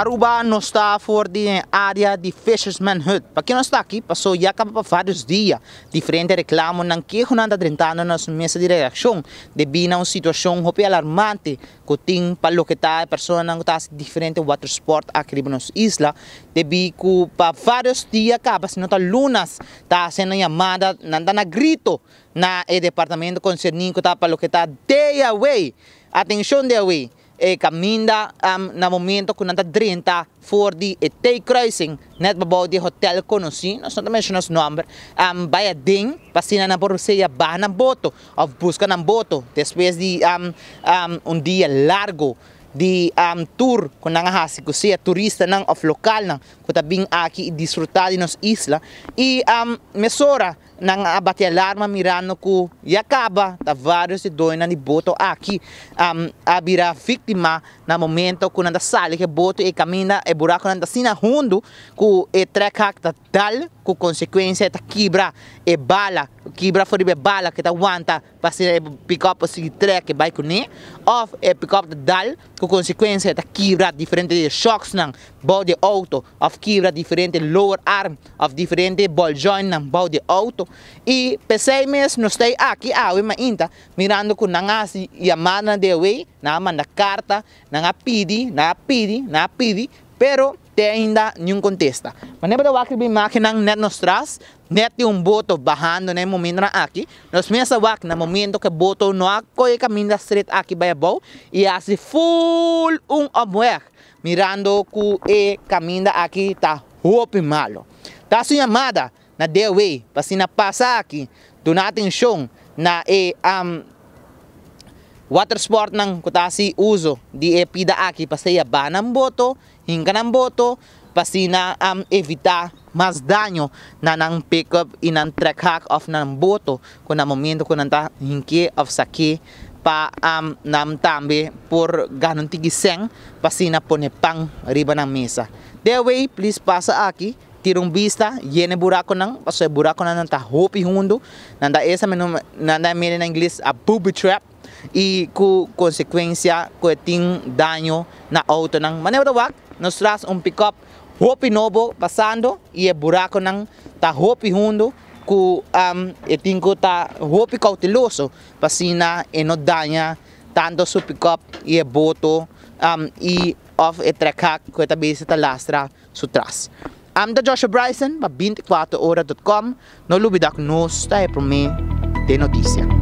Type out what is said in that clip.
Aruba nos ta for di e area di Fisherman Hut. Pakiko nos ta aki? Paso ya caba pa varios dia diferente reclamonan, kehonan ta drentando na nos mesa di redaccion debi na un situacion hopi alarmante cu tin pa loke ta e personanan cu ta haci diferente watersport aki riba nos isla debi cu pa varios dia caba si no ta lunas ta haciendo yamada, nan ta na grito na e departamento concerni cu ta pa loke ta DAW. Atencion DAW! E caminda na momento cu nan ta drenta for di e T-kruising net pabou di e hotel conoci, nos no ta menciona su nomber, bay aden pa asina nan por sea baha nan boto of busca nan boto despues di un dia largo di tour cu nan a haci cu sea turistanan of localnan cu ta bin aki y disfruta di nos isla y mesora. Nan a bati alarma mirando cu ya caba ta varios di doñonan di boto aki a bira victima na momento cu nan ta sali cu e boto y e caminda e buraconan ta asina hundu cu e trekhaak ta dal cu consecuencia e ta kibra e bala, kibra for riba e bala cu ta wanta pa asina e pickup por sigui trek e bai cune of e pickup ta dal cu consecuencia ta kibra diferente di e shocksnan bou di e auto of kibra diferente lower arm of diferente ball jointnan bou di e auto y pesey mes nos ta aki awe mainta mirando cu nan a haci yamada na DOW, nan a manda carta, nan a pidi, nan a pidi, nan a pidi, pero te ainda niun contesta. Manera bo ta wak riba imagennan net nos tras, Net di un boto bahando na e momentonan aki, nos mes a wak na momento ku e boto no a kohe kaminda stret aki bai abou i a hasi ful un omweg, mirando ku e kaminda aki ta hopi malo. Ta hasi un yamada na DOW pa asina pasa aki duna atenshon na e watersportnan ku ta hasi uso di e pida aki pa sea baha nan boto, Hinka nan boto pa asina evita mas daño na nan pickup y nan trekhaak of nan boto cu na momento cu nan ta hink'e of sak'e pa nan tambe por gana un tiki cen pa asina pone pan riba nan mesa. Dewey please pasa aki tira un bista yena e buraconan pasobra e buraconan nan ta hopi hundu nan ta esa nan ta mira na ingles a booby trap. y cu consecuencia cu e tin daño na autonan. Manera bo ta wak, nos tras un pick-up hopi nobo pasando y e buraconan ta hopi hundo cu e tin cu ta hopi cauteloso pa asina e no daña tanto su pick-up y e boto y of e trekhaak cu e ta bisa ta lastra su tras. Ami ta Joshua Bryson pa 24 ora dot com, no lubida cu nos ta e prome den noticia.